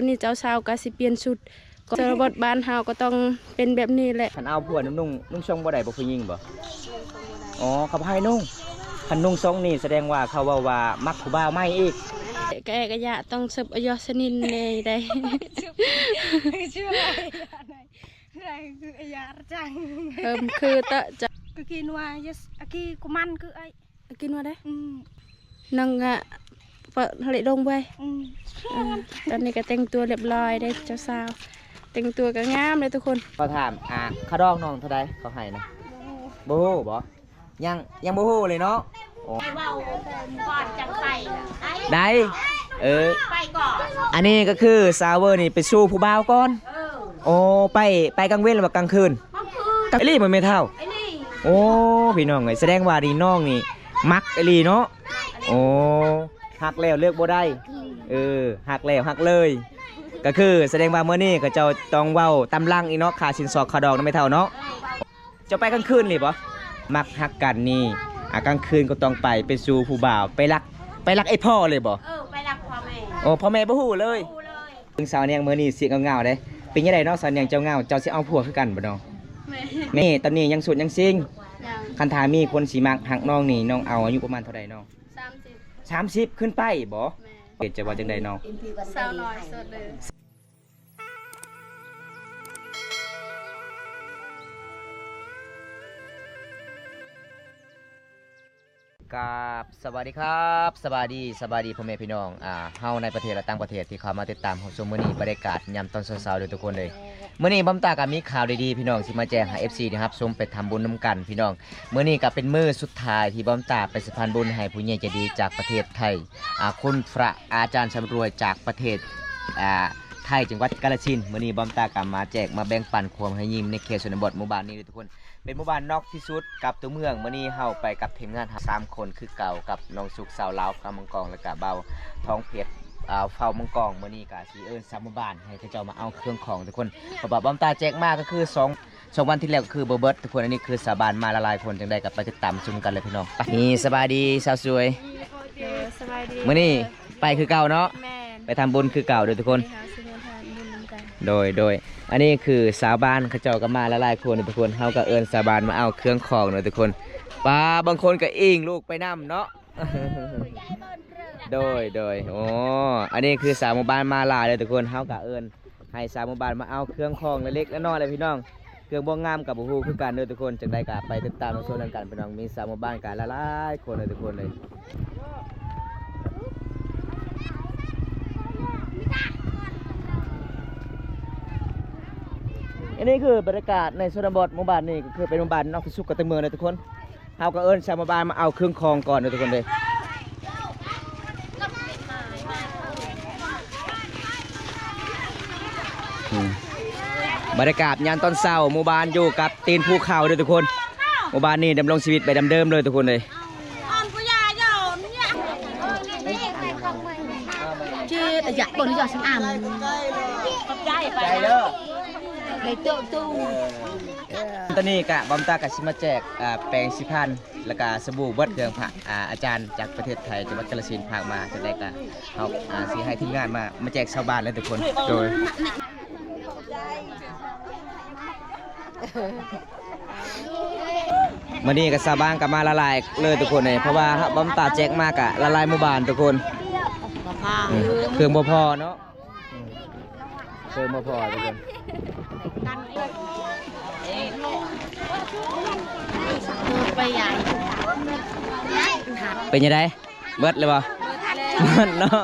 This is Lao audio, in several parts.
ອັນນີ້ເຈົ້າສາວກໍຊິປ່ຽນຊຸດ ກໍຊົນນະບົດບ້ານເຮົາກໍຕ້ອງເປັນແບບນີ້ແຫຼະ. ຄັນເອົາຜົວນຸ່ງ ນຸ່ງ ນຸ່ງຊົງບໍ່ໄດ້ບໍ່ ຜູ້ຍິງບໍ່? ອໍ ເຂົາບໍ່ໃຫ້ນຸ່ງ. ຄັນນຸ່ງຊົງນີ້ສະແດງວ່າເຂົາເວົ້າວ່າມັກຜູ້ບ່າວໃໝ່ອີກ. ກະແອກະຍະຕ້ອງເສິບອາຍຸສະນິນແດ່ໃດ. ເອີ ຄືຕະຈະ ກະກິນວ່າ yes ອາກີກຸມັນຄືໄອ ກິນວ່າໄດ? ອືມ ນັ່ງກະປະທະເລດົງເວີຍ. ອືມ ເອີ ຕອນນີ້ກະແຕ່ງຕົວລຽບລ້ອຍເດ້ເຈົ້າສາວ ແຕ່ງຕົວກະງາມເດ້ທຸກຄົນ. ຂໍຖາມ ອ່າ ຄ່າດອງນ້ອງເທົ່າໃດເຂົາໃຫ້ນະ? ບໍ່ຮູ້ ບໍ່ຮູ້ບໍ? ຍັງ ຍັງບໍ່ຮູ້ເລີຍເນາະ. ໂອ້ ໄປເວົ້າກ່ອນຈັ່ງໄປ ໄດ້ ເອີ ໄປກ່ອນ. ອັນນີ້ກໍຄືສາວເວີນີ້ໄປສູ່ຜູ້ບ່າວກ່ອນ. ເອີ ໂອ້ ໄປ ໄປກາງເວັນຫຼືວ່າກາງຄືນ? ກາງຄືນ. ອີ່ຫຼີບໍ່ແມ່ເຖົ້າ? ອີ່ຫຼີ. ໂອ້ ພີ່ນ້ອງເອີຍ ສະແດງວ່ານີ້ນ້ອງນີ້ມັກອີ່ຫຼີເນາະ. ໂອ້ ຮັກແລ້ວເລີກບໍ່ໄດ້. ເອີ ຮັກແລ້ວຮັກເລີຍ ກໍຄືສະແດງວ່າມື້ນີ້ເຂົາເຈົ້າຕ້ອງເວົ້າຕາມຫຼັງອີກເນາະ ຄ່າສິນສອດຄ່າດອງນຳແມ່ເຖົ້າເນາະ. ເຈົ້າໄປກາງຄືນນີ້ບໍ່? ມັກຮັກກັນນີ້ ອາ ກາງຄືນກໍຕ້ອງໄປ ໄປສູ່ຜູ້ບ່າວ ໄປລັກ ໄປລັກໄອ້ພໍ່ເລີຍບໍ່? ເອີ ໄປລັກພໍ່ແມ່. ໂອ້ ພໍ່ແມ່ບໍ່ຮູ້ເລີຍ. ເບິ່ງສາວນຽງມື້ນີ້ຊິເຫງົາໆເດ້. ເປັນຈັ່ງໃດເນາະສາວນຽງ ເຈົ້າເຫງົາ ເຈົ້າຊິເອົາຜົວຄືກັນບໍ່ເນາະ? ແມ່ນ. ແມ່ ຕອນນີ້ຍັງໂສດຍັງຊິງ? ຍັງ. ຄັນຖ້າມີຄົນຊິມັກຮັກນ້ອງນີ້ ນ້ອງເອົາອາຍຸປະມານເທົ່າໃດນ້ອງ? ສາມສິບ. ສາມສິບຂຶ້ນໄປບໍ່? ແມ່ນ. ເປັນຈະວ່າຈັ່ງໃດນ້ອງ? ສາວນ້ອຍໂສດເລີຍ. ກາບສະບາຍດີຄັບ ສະບາຍດີ ສະບາຍດີພໍ່ແມ່ພີ່ນ້ອງ ອ່າ ເຮົາໃນປະເທດ ແລະ ຕ່າງປະເທດທີ່ເຂົ້າມາຕິດຕາມຮັບຊົມມື້ນີ້ ບັນຍາກາດຍາມຕອນເຊົ້າໆເດີທຸກຄົນເດີ. ມື້ນີ້ບອມຕາກໍມີຂ່າວດີໆ ພີ່ນ້ອງ ຊິມາແຈ້ງໃຫ້ເອັຟຊີໄດ້ຮັບຊົມ ໄປທຳບຸນນຳກັນພີ່ນ້ອງ. ມື້ນີ້ກໍເປັນມື້ສຸດທ້າຍທີ່ບອມຕາໄປສະພານບຸນໃຫ້ຜູ້ໃຫຍ່ໃຈດີຈາກປະເທດໄທ ອ່າ ຄຸນພະອາຈານສຳລວຍຈາກປະເທດ ອ່າ ໄທ ຈັງຫວັດກາລະສິນ. ມື້ນີ້ບອມຕາກໍມາແຈກມາແບ່ງປັນຄວາມຮະຍິມໃນເຂດຊົນນະບົດໝູ່ບ້ານນີ້ເດີທຸກຄົນ. ເປັນໝູ່ບ້ານນອກທີ່ສຸດກັບຕົວເມືອງ. ມື້ນີ້ເຮົາໄປກັບທີມງານເຮົາສາມຄົນຄືເກົ່າ ກັບນ້ອງສຸກສາວລາວ ເຝົ້າມັງກອງ ແລ້ວກະບ່າວທອງເພັດ ເຝົ້າມັງກອງ. ມື້ນີ້ກະຊິເອີ້ນຊາວໝູ່ບ້ານໃຫ້ເຂົາເຈົ້າມາເອົາເຄື່ອງຂອງທຸກຄົນ ເພາະວ່າບອມຕາແຈກມາກໍຄືສອງ ສອງວັນທີ່ແລ້ວຄືບໍ່ເບິດທຸກຄົນ. ອັນນີ້ຄືຊາວບ້ານມາຫຼາຍໆຄົນ ຈັ່ງໃດກໍໄປຕິດຕາມຊົມກັນເລີຍພີ່ນ້ອງ. ໄປ ນີ້ສະບາຍດີສາວສວຍ. ເອີ ສະບາຍດີ. ມື້ນີ້ໄປຄືເກົ່າເນາະ? ແມ່ນ. ໄປທຳບຸນຄືເກົ່າເດີທຸກຄົນ. ໂດຍ ໂດຍ. ອັນນີ້ຄືຊາວບ້ານເຂົາເຈົ້າກໍມາຫຼາຍໆຄົນເດີທຸກຄົນ. ເຮົາກໍເອີ້ນຊາວບ້ານມາເອົາເຄື່ອງຂອງເດີທຸກຄົນ. ປ້າ ບາງຄົນກໍອີງລູກໄປນຳເນາະ. ໂດຍ ໂດຍ. ໂອ້ ອັນນີ້ຄືຊາວໝູ່ບ້ານມາຫຼາຍເດີທຸກຄົນ. ເຮົາກໍເອີ້ນໃຫ້ຊາວໝູ່ບ້ານມາເອົາເຄື່ອງຂອງເລັກໆນ້ອຍໆແຫຼະພີ່ນ້ອງ. ເຄື່ອງບໍ່ງາມກໍບໍ່ຮູ້ຄືກັນເດີທຸກຄົນ. ຈັ່ງໃດກໍໄປຕິດຕາມຮັບຊົມນຳກັນພີ່ນ້ອງ. ມີຊາວໝູ່ບ້ານກໍຫຼາຍໆຄົນເດີທຸກຄົນເລີຍ. ອັນນີ້ຄືບັນຍາກາດໃນຊົນນະບົດໝູ່ບ້ານນີ້ ກໍຄືເປັນໝູ່ບ້ານນອກທີ່ສຸດຂອງຕົວເມືອງເດີທຸກຄົນ. ເຮົາກໍເອີ້ນຊາວໝູ່ບ້ານມາເອົາເຄື່ອງຂອງກ່ອນເດີທຸກຄົນເດີ. ອືມ ບັນຍາກາດຍາມຕອນເຊົ້າ ໝູ່ບ້ານຢູ່ກັບຕີນພູເຂົາເດີທຸກຄົນ. ໝູ່ບ້ານນີ້ດຳລົງຊີວິດໄປດຳເດີມເລີຍທຸກຄົນເອີຍ. ຕອນນີ້ກະບອມຕາກະຊິມາແຈກ ອ່າ ແປງສີຟັນ ແລ້ວກະສະບູ ເບິດເຄື່ອງພະ ອ່າ ອາຈານຈາກປະເທດໄທ ຈັງຫວັດກາລະສິນ ຝາກມາ. ຈັ່ງໃດກະເຮົາ ອ່າ ຊິໃຫ້ທີມງານມາ ມາແຈກຊາວບ້ານເລີຍທຸກຄົນ. ໂດຍ. ມື້ນີ້ກໍຊາວບ້ານກໍມາຫຼາຍໆເລີຍທຸກຄົນເອີຍ ເພາະວ່າບອມຕາແຈກມາກະຫຼາຍໆໝູ່ບ້ານທຸກຄົນ. ບໍ່ພໍ ອືມ ເຄື່ອງບໍ່ພໍເນາະ. ອືມ ເຄື່ອງບໍ່ພໍທຸກຄົນ. ເປັນຈັ່ງໃດ? ເບິດແລ້ວບໍ່? ເບິດແລ້ວ ເບິດເນາະ.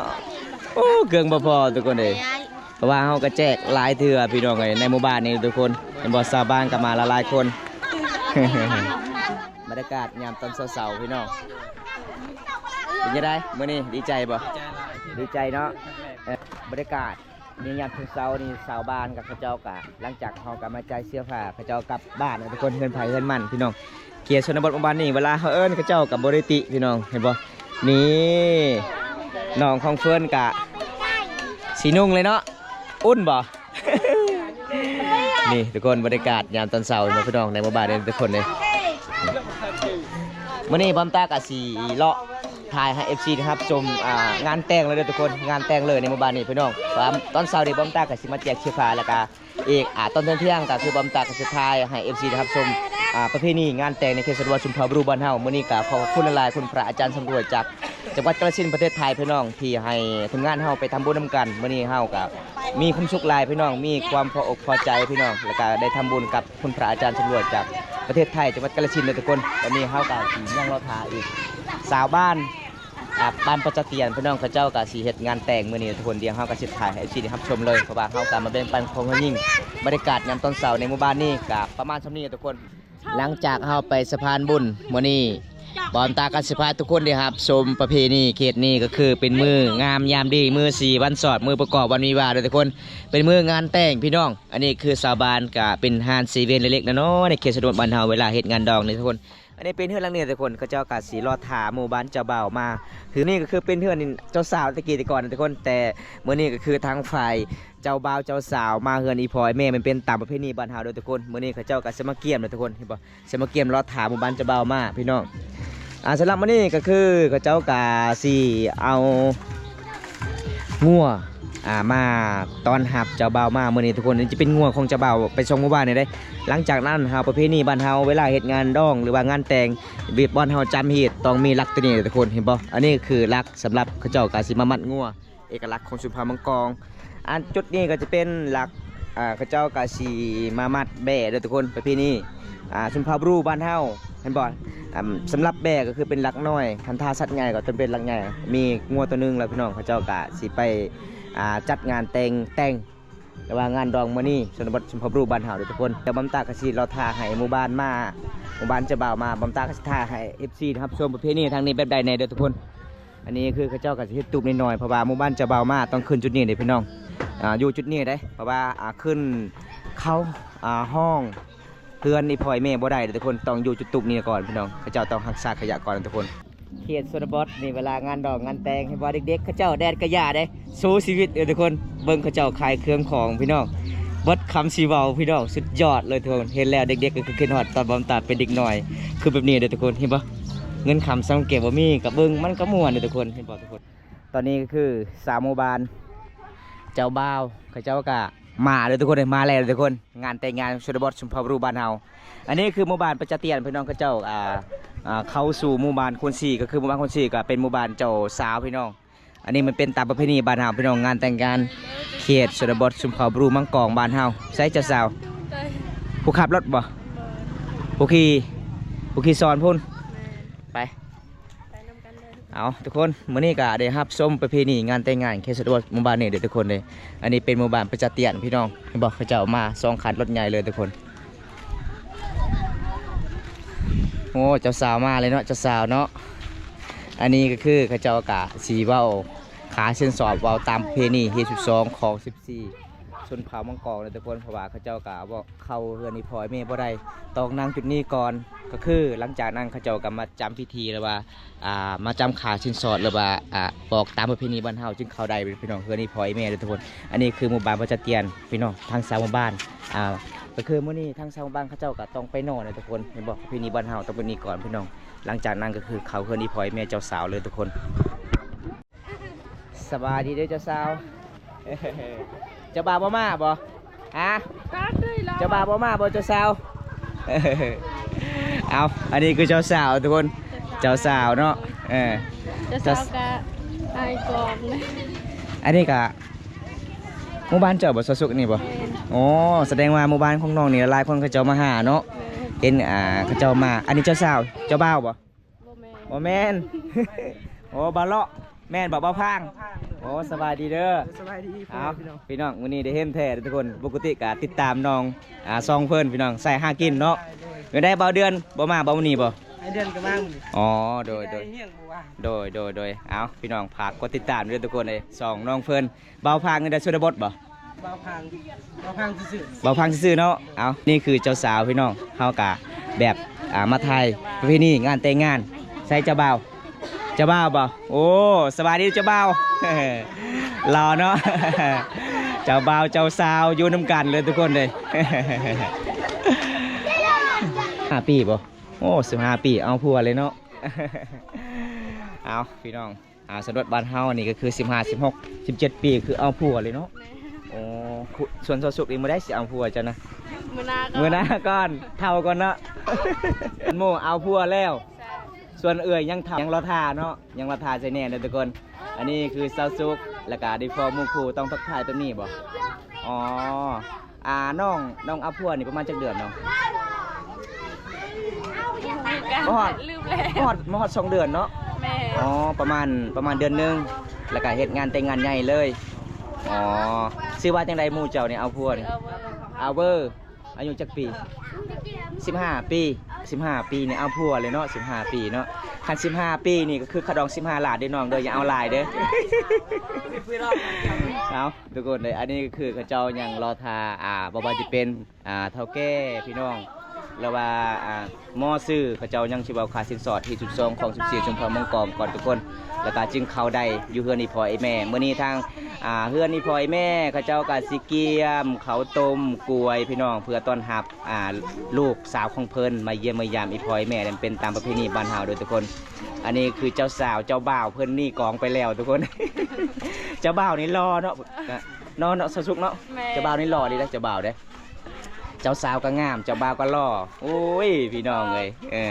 ໂອ້ ເຄື່ອງບໍ່ພໍທຸກຄົນເອີຍ. ເພາະວ່າເຮົາກໍແຈກຫຼາຍເທື່ອພີ່ນ້ອງເອີຍ ໃນໝູ່ບ້ານນີ້ທຸກຄົນ. ເຫັນບໍ່? ຊາວບ້ານກໍມາຫຼາຍໆຄົນ. ບັນຍາກາດຍາມຕອນເຊົ້າໆ ພີ່ນ້ອງ. ເປັນຈັ່ງໃດມື້ນີ້? ດີໃຈບໍ່? ດີໃຈຫຼາຍ ດີໃຈເນາະ. ເອີ ບັນຍາກາດນີ້ຍາມເຊົ້າໆນີ້ ຊາວບ້ານກັບເຂົາເຈົ້າກະ ຫຼັງຈາກເຮົາກໍມາຈ່າຍເສື້ອຜ້າ ເຂົາເຈົ້າກັບບ້ານເນາະທຸກຄົນ. ເຮືອນໃຜເຮືອນມັນພີ່ນ້ອງ. ເຂດຊົນນະບົດໝູ່ບ້ານນີ້ ເວລາເຮົາເອີ້ນເຂົາເຈົ້າກໍບໍ່ໄດ້ຕິພີ່ນ້ອງ. ເຫັນບໍ່? ນີ້ ນ້ອງຂອງເຟີນກະຊິນຸ່ງເລີຍເນາະ. ອຸ່ນບໍ່? ນີ້ທຸກຄົນ ບັນຍາກາດຍາມຕອນເຊົ້າເນາະພີ່ນ້ອງ ໃນໝູ່ບ້ານນີ້ທຸກຄົນເດ້. ມື້ນີ້ບອມຕາກະຊິເລາະ ຖ່າຍໃຫ້ເອັຟຊີໄດ້ຮັບຊົມ ອ່າ ງານແຕ່ງເລີຍເດີທຸກຄົນ ງານແຕ່ງເລີຍໃນໝູ່ບ້ານນີ້ພີ່ນ້ອງ. ຕອນເຊົ້ານີ້ບ່າວຕາກໍຊິມາແຈກເສື້ອຜ້າ ແລ້ວກະອີກ ອ່າ ຕອນທ່ຽງໆກໍຄືບ່າວຕາກໍຊິຖ່າຍໃຫ້ເອັຟຊີໄດ້ຮັບຊົມ ອ່າ ປະເພນີງານແຕ່ງໃນເຂດຊົນນະບົດຊົນເຜົ່າບຣູບ້ານເຮົາ. ມື້ນີ້ກໍຂອບຄຸນຫຼາຍໆ ຄຸນພະອາຈານສຳຫຼວຍຈາກ ຈັງຫວັດກາລະສິນ ປະເທດໄທ ພີ່ນ້ອງ ທີ່ໃຫ້ທີມງານເຮົາໄປທຳບຸນນຳກັນ. ມື້ນີ້ເຮົາກໍມີຄວາມສຸກຫຼາຍພີ່ນ້ອງ ມີຄວາມພໍອົກພໍໃຈພີ່ນ້ອງ ແລ້ວກໍໄດ້ທຳບຸນກັບຄຸນພະອາຈານສຳຫຼວຍຈາກປະເທດໄທ ຈັງຫວັດກາລະສິນເດີທຸກຄົນ. ຕອນນີ້ເຮົາກໍຊິຍັງລໍຖ້າອີກຊາວບ້ານ ອ່າ ບ້ານປະຈະຕຽນພີ່ນ້ອງ ເຂົາເຈົ້າກໍຊິເຮັດງານແຕ່ງມື້ນີ້ທຸກຄົນ. ດຽວເຮົາກໍຊິຖ່າຍໃຫ້ເອັຟຊີໄດ້ຮັບຊົມເລີຍ ເພາະວ່າເຮົາກໍມາແບ່ງປັນຄວາມຮູ້ຍິ່ງ ບັນຍາກາດຍາມຕອນເຊົ້າໃນໝູ່ບ້ານນີ້ກໍປະມານສ່ຳນີ້ທຸກຄົນ. ຫຼັງຈາກເຮົາໄປສະພານບຸນມື້ນີ້ ບ່າວຕາກໍຊິພາທຸກຄົນໄດ້ຮັບຊົມປະເພນີເຂດນີ້ ກໍຄືເປັນມື້ງາມຍາມດີ ມື້ສີວັນສອດ ມື້ປະກອບວັນວິວາເດີທຸກຄົນ ເປັນມື້ງານແຕ່ງພີ່ນ້ອງ. ອັນນີ້ຄືຊາວບ້ານກໍເປັນຮ້ານເຊເວັ່ນເລັກໆນ້ອຍໆໃນເຂດຊົນນະບົດບ້ານເຮົາ ເວລາເຮັດງານດອງນີ້ທຸກຄົນ. ອັນນີ້ເປັນເຮືອນຫຼັງນີ້ທຸກຄົນ ເຂົາເຈົ້າກໍຊິລໍຖ້າໝູ່ບ້ານເຈົ້າບ່າວມາ. ຄືນີ້ກໍຄືເປັນເຮືອນເຈົ້າສາວແຕ່ກີ້ແຕ່ກ່ອນທຸກຄົນ ແຕ່ມື້ນີ້ກໍຄືທາງຝ່າຍ ເຈົ້າບ່າວເຈົ້າສາວມາເຮືອນອີ່ພໍ່ອີ່ແມ່ ມັນເປັນຕາມປະເພນີບ້ານເຮົາເດີທຸກຄົນ. ມື້ນີ້ເຂົາເຈົ້າກໍຊິມາກຽມເດີທຸກຄົນ ເຫັນບໍ່ ຊິມາກຽມລໍຖ້າໝູ່ບ້ານເຈົ້າບ່າວມາພີ່ນ້ອງ. ອ່າ ສຳລັບມື້ນີ້ກໍຄືເຂົາເຈົ້າກໍຊິເອົາງົວ ອ່າ ມາຕ້ອນຮັບເຈົ້າບ່າວມາມື້ນີ້ທຸກຄົນ. ນີ້ຈະເປັນງົວຂອງເຈົ້າບ່າວໄປສົ່ງໝູ່ບ້ານນີ້ເດ້. ຫຼັງຈາກນັ້ນເຮົາ ປະເພນີບ້ານເຮົາ ເວລາເຮັດງານດອງ ຫຼືວ່າງານແຕ່ງ ແບບບ່ອນເຮົາຈຳຮີດ ຕ້ອງມີຫຼັກຕົວນີ້ທຸກຄົນ ເຫັນບໍ່. ອັນນີ້ຄືຫຼັກສຳລັບເຂົາເຈົ້າກໍຊິມາມັດງົວ ເອກະລັກຂອງຊົນເຜົ່າມັງກອງ. ອັນຈຸດນີ້ກໍຈະເປັນຫຼັກ ອ່າ ເຂົາເຈົ້າກໍຊິມາມັດແບ້ເດີທຸກຄົນ ປະເພນີ ອ່າ ຊົນເຜົ່າບຣູບ້ານເຮົາ ເຫັນບໍ່. ອ່າ ສຳລັບແບ້ກໍຄືເປັນຫຼັກນ້ອຍ ຄັນຖ້າສັດໃຫຍ່ກໍຕ້ອງເປັນຫຼັກໃຫຍ່. ມີງົວຕົວໜຶ່ງແລ້ວພີ່ນ້ອງ ເຂົາເຈົ້າກໍຊິໄປ ອ່າ ຈັດງານແຕ່ງ ແຕ່ງ ຫຼືວ່າງານດອງມື້ນີ້ ຊົນນະບົດຊົນເຜົ່າບຣູບ້ານເຮົາເດີທຸກຄົນ. ດຽວບ່າວຕາກໍຊິລໍຖ້າໃຫ້ໝູ່ບ້ານມາ ໝູ່ບ້ານເຈົ້າບ່າວມາ ບ່າວຕາກໍຊິຖ່າຍໃຫ້ເອັຟຊີໄດ້ຮັບຊົມປະເພນີທາງນີ້ແບບໃດແດ່ເດີທຸກຄົນ. ອັນນີ້ຄືເຂົາເຈົ້າກໍຊິເຮັດຕູບນ້ອຍໆ ເພາະວ່າໝູ່ບ້ານເຈົ້າບ່າວມາຕ້ອງຂຶ້ນຈຸດນີ້ເດ້ພີ່ນ້ອງ ອ່າ ຢູ່ຈຸດນີ້ເດ້ ເພາະວ່າ ອ່າ ຂຶ້ນເຂົ້າ ອ່າ ຫ້ອງເຮືອນອີ່ພໍ່ອີ່ແມ່ບໍ່ໄດ້ເດ້ທຸກຄົນ ຕ້ອງຢູ່ຈຸດຕູບນີ້ກ່ອນພີ່ນ້ອງ. ເຂົາເຈົ້າຕ້ອງຮັກສາໄຂຍະກ່ອນທຸກຄົນ. ເຂດຊົນນະບົດນີ້ ເວລາງານດອງງານແຕ່ງ ເຫັນບໍ່ ເດັກໆ ເຂົາເຈົ້າແດດກະຢ່າເດ້ ສູ້ຊີວິດເດ້ທຸກຄົນ. ເບິ່ງເຂົາເຈົ້າຂາຍເຄື່ອງຂອງພີ່ນ້ອງ ເບິດຄຳຊິເວົ້າພີ່ນ້ອງ ສຸດຍອດເລີຍທຸກຄົນ. ເຫັນແລ້ວເດັກໆ ກໍຄືຄິດຮອດຕອນບ່າວຕາເປັນເດັກນ້ອຍ ຄືແບບນີ້ເດ້ທຸກຄົນ ເຫັນບໍ່. ເງິນຄຳສັງເກດບໍ່ມີ ກໍເບິ່ງມັນກໍມ່ວນເດ້ທຸກຄົນ ເຫັນບໍ່ທຸກຄົນ. ຕອນນີ້ກໍຄືຊາວໝູ່ບ້ານ ເຈົ້າບ່າວເຂົາເຈົ້າກໍມາເດີທຸກຄົນ ມາແລ້ວເດີທຸກຄົນ. ງານແຕ່ງງານຊົນນະບົດຊົນເຜົ່າບຣູບ້ານເຮົາ. ອັນນີ້ຄືໝູ່ບ້ານປະຈະຕຽນພີ່ນ້ອງ ເຂົາເຈົ້າ ອ່າ ອ່າ ເຂົ້າສູ່ໝູ່ບ້ານຄູນສີ ກໍຄືໝູ່ບ້ານຄູນສີກໍເປັນໝູ່ບ້ານເຈົ້າສາວພີ່ນ້ອງ. ອັນນີ້ມັນເປັນຕາມປະເພນີບ້ານເຮົາພີ່ນ້ອງ ງານແຕ່ງງານເຂດຊົນນະບົດຊົນເຜົ່າບຣູມັງກອງບ້ານເຮົາ. ໃສເຈົ້າສາວ ຜູ້ຂັບລົດບໍ່ ຜູ້ຂີ່ ຜູ້ຂີ່ສອນພຸ້ນ ໄປ. ເອົາທຸກຄົນ ມື້ນີ້ກໍໄດ້ຮັບຊົມປະເພນີງານແຕ່ງງານເຂດຊົນນະບົດໝູ່ບ້ານນີ້ເດີທຸກຄົນເດີ. ອັນນີ້ເປັນໝູ່ບ້ານປະຈະຕຽນພີ່ນ້ອງ ເຫັນບໍ່ ເຂົາເຈົ້າມາສອງຄັນລົດໃຫຍ່ເລີຍທຸກຄົນ. ໂອ້ ເຈົ້າສາວມາເລີຍເນາະ ເຈົ້າສາວເນາະ. ອັນນີ້ກໍຄືເຂົາເຈົ້າກະຊິເວົ້າຄ່າສິນສອດ ເວົ້າຕາມປະເພນີຮີດສິບສອງ ຄອງສິບສີ່ ຊົນເຜົ່າມັງກອງເດີທຸກຄົນ ເພາະວ່າເຂົາເຈົ້າກະເວົ້າ ເຂົ້າເຮືອນອີ່ພໍ່ອີ່ແມ່ບໍ່ໄດ້ ຕ້ອງນັ່ງຈຸດນີ້ກ່ອນ. ກໍຄືຫຼັງຈາກນັ້ນເຂົາເຈົ້າກໍມາຈຳພິທີ ຫຼືວ່າ ອ່າ ມາຈຳຄ່າສິນສອດ ຫຼືວ່າ ອ່າ ບອກຕາມປະເພນີບ້ານເຮົາຈຶ່ງເຂົ້າໄດ້ພີ່ນ້ອງ ເຮືອນອີ່ພໍ່ອີ່ແມ່ເດີທຸກຄົນ. ອັນນີ້ຄືໝູ່ບ້ານປະຈະຕຽນພີ່ນ້ອງ ທາງຊາວໝູ່ບ້ານ ອ່າ ກໍຄືມື້ນີ້ທາງຊາວໝູ່ບ້ານເຂົາເຈົ້າກໍຕ້ອງໄປນອນເດີທຸກຄົນ ເຫັນບໍ່ ປະເພນີບ້ານເຮົາຕ້ອງເປັນນີ້ກ່ອນພີ່ນ້ອງ. ຫຼັງຈາກນັ້ນກໍຄືເຂົ້າເຮືອນອີ່ພໍ່ອີ່ແມ່ເຈົ້າສາວເລີຍທຸກຄົນ. ສະບາຍດີເດີເຈົ້າສາວ. ເຈົ້າບ່າວບໍ່ມາບໍ່? ຮະ? ເຈົ້າບ່າວບໍ່ມາບໍ່ເຈົ້າສາວ? ເອົາ ອັນນີ້ຄືເຈົ້າສາວທຸກຄົນ ເຈົ້າສາວເນາະ. ເອີ ເຈົ້າສາວກະອາຍກ່ອນ. ອັນນີ້ກະໝູ່ບ້ານເຈົ້າບໍ່ ສາວສຸກ ນີ້ບໍ່? ແມ່ນ. ອໍ ສະແດງວ່າໝູ່ບ້ານຂອງນ້ອງນີ້ຫຼາຍຄົນເຂົາເຈົ້າມາຫາເນາະ. ແມ່ນ. ເຫັນ ອ່າ ເຂົາເຈົ້າມາ. ອັນນີ້ເຈົ້າສາວ ເຈົ້າບ່າວບໍ່? ບໍ່ແມ່ນ ບໍ່ແມ່ນ. ໂອ້ ບ່າວເລາະ ແມ່ນບໍ່ ບ່າວພາງ? ບ່າວພາງ. ໂອ້ ສະບາຍດີເດີ. ສະບາຍດີ. ເອົາ ພີ່ນ້ອງ ພີ່ນ້ອງ ມື້ນີ້ໄດ້ເຫັນແທ້ທຸກຄົນ. ປົກກະຕິກະຕິດຕາມນ້ອງ ອ່າ ຊ່ອງເພິ່ນພີ່ນ້ອງ ສາຍຫາກິນເນາະ. ໂດຍ ໂດຍ. ເປັນໃດບ່າວເດືອນ ບໍ່ມາບໍ່ມື້ນີ້ບໍ່? ອ້າຍເດືອນກໍມາມື້ນີ້. ອໍ ໂດຍ ໂດຍ ໂດຍ ໂດຍ ໂດຍ. ເອົາ ພີ່ນ້ອງ ຝາກກົດຕິດຕາມເດີທຸກຄົນເອີຍ ຊ່ອງນ້ອງເພິ່ນ. ບ່າວພາງນີ້ໄດ້ຊົນນະບົດບໍ່? ບ່າວພາງ ບ່າວພາງຊື່ໆ ບ່າວພາງຊື່ໆເນາະ. ເອົາ ນີ້ຄືເຈົ້າສາວພີ່ນ້ອງ ເຮົາກະແບບ ອ່າ ມາຖ່າຍປະເພນີງານແຕ່ງງານ. ໃສເຈົ້າບ່າວ? ເຈົ້າບ່າວບໍ່? ໂອ້ ສະບາຍດີເຈົ້າບ່າວ. ຫຼໍ່ເນາະ ເຈົ້າບ່າວເຈົ້າສາວຢູ່ນຳກັນເລີຍທຸກຄົນເລີຍ. ຫ້າປີບໍ່? ໂອ້ ສິບຫ້າປີ ເອົາຜົວເລີຍເນາະ. ເອົາ ພີ່ນ້ອງ ອ່າ ສຳລັບບ້ານເຮົານີ້ກໍຄືສິບຫ້າ ສິບຫົກ ສິບເຈັດປີ ຄືເອົາຜົວເລີຍເນາະ. ແມ່ນ. ໂອ້ ສ່ວນສາວສຸກນີ້ມື້ໃດຊິເອົາຜົວເຈົ້ານະ? ມື້ໜ້າກ່ອນ ມື້ໜ້າກ່ອນ ເຖົ້າກ່ອນເນາະ. ໂມເອົາຜົວແລ້ວ. ສ່ວນເອື້ອຍຍັງເຖົ້າ ຍັງລໍຖ້າເນາະ ຍັງລໍຖ້າໃສ່ແດ່ເດີທຸກຄົນ. ອັນນີ້ຄືສາວສຸກ ແລ້ວກະໄດ້ພໍ້ໝູ່ຄູ່ ຕ້ອງທັກທາຍແບບນີ້ບໍ່? ອໍ ອ່າ ນ້ອງ ນ້ອງເອົາຜົວນີ້ປະມານຈັກເດືອນນ້ອງ? ບໍ່ຮອດ ລືມແລ້ວ ບໍ່ຮອດ ບໍ່ຮອດສອງເດືອນເນາະ. ແມ່ນ. ອໍ ປະມານ ປະມານເດືອນໜຶ່ງ ແລ້ວກະເຮັດງານແຕ່ງງານໃຫຍ່ເລີຍ. ອໍ ຊື່ວ່າຈັ່ງໃດໝູ່ເຈົ້ານີ້ເອົາຜົວນີ້? ອາເວີ. ອາຍຸຈັກປີ? ສິບຫ້າປີ. ສິບຫ້າປີນີ້ເອົາຜົວເລີຍເນາະ ສິບຫ້າປີເນາະ. ຄັນສິບຫ້າປີນີ້ກໍຄືຄ່າດອງສິບຫ້າລ້ານເດີນ້ອງເດີ ຢ່າເອົາຫຼາຍເດີ. ເອົາ ທຸກຄົນເດີ ອັນນີ້ກໍຄືເຂົາເຈົ້າຍັງລໍຖ້າ ອ່າ ບໍ່ວ່າຈະເປັນ ອ່າ ເຖົ້າແກ່ພີ່ນ້ອງ ຫຼືວ່າ ອ່າ ໝໍຊື່ ເຂົາເຈົ້າຍັງຊິເວົ້າຄ່າສິນສອດທີ່ສິບສອງ ຂອງສິບສີ່ ຊຸມເຜົ່າມັງກອງກ່ອນທຸກຄົນ ແລ້ວກໍຈຶ່ງເຂົ້າໄດ້ຢູ່ເຮືອນອີ່ພໍ່ອີ່ແມ່. ມື້ນີ້ທາງ ອ່າ ເຮືອນອີ່ພໍ່ອີ່ແມ່ເຂົາເຈົ້າກໍຊິກຽມເຂົ້າຕົ້ມກວຍພີ່ນ້ອງ ເພື່ອຕ້ອນຮັບ ອ່າ ລູກສາວຂອງເພິ່ນມາຢ້ຽມມາຢາມອີ່ພໍ່ອີ່ແມ່ ນັ້ນເປັນຕາມປະເພນີບ້ານເຮົາເດີທຸກຄົນ. ອັນນີ້ຄືເຈົ້າສາວ ເຈົ້າບ່າວເພິ່ນໜີກອງໄປແລ້ວທຸກຄົນ. ເຈົ້າບ່າວນີ້ຫຼໍ່ເນາະ ເນາະ ເນາະ ສາວສຸກເນາະ. ແມ່ນ. ເຈົ້າບ່າວນີ້ຫຼໍ່ດີເດ້ ເຈົ້າບ່າວເດ້. ເຈົ້າສາວກໍງາມ ເຈົ້າບ່າວກໍຫຼໍ່. ໂອ້ຍ ພີ່ນ້ອງເອີຍ ເອີ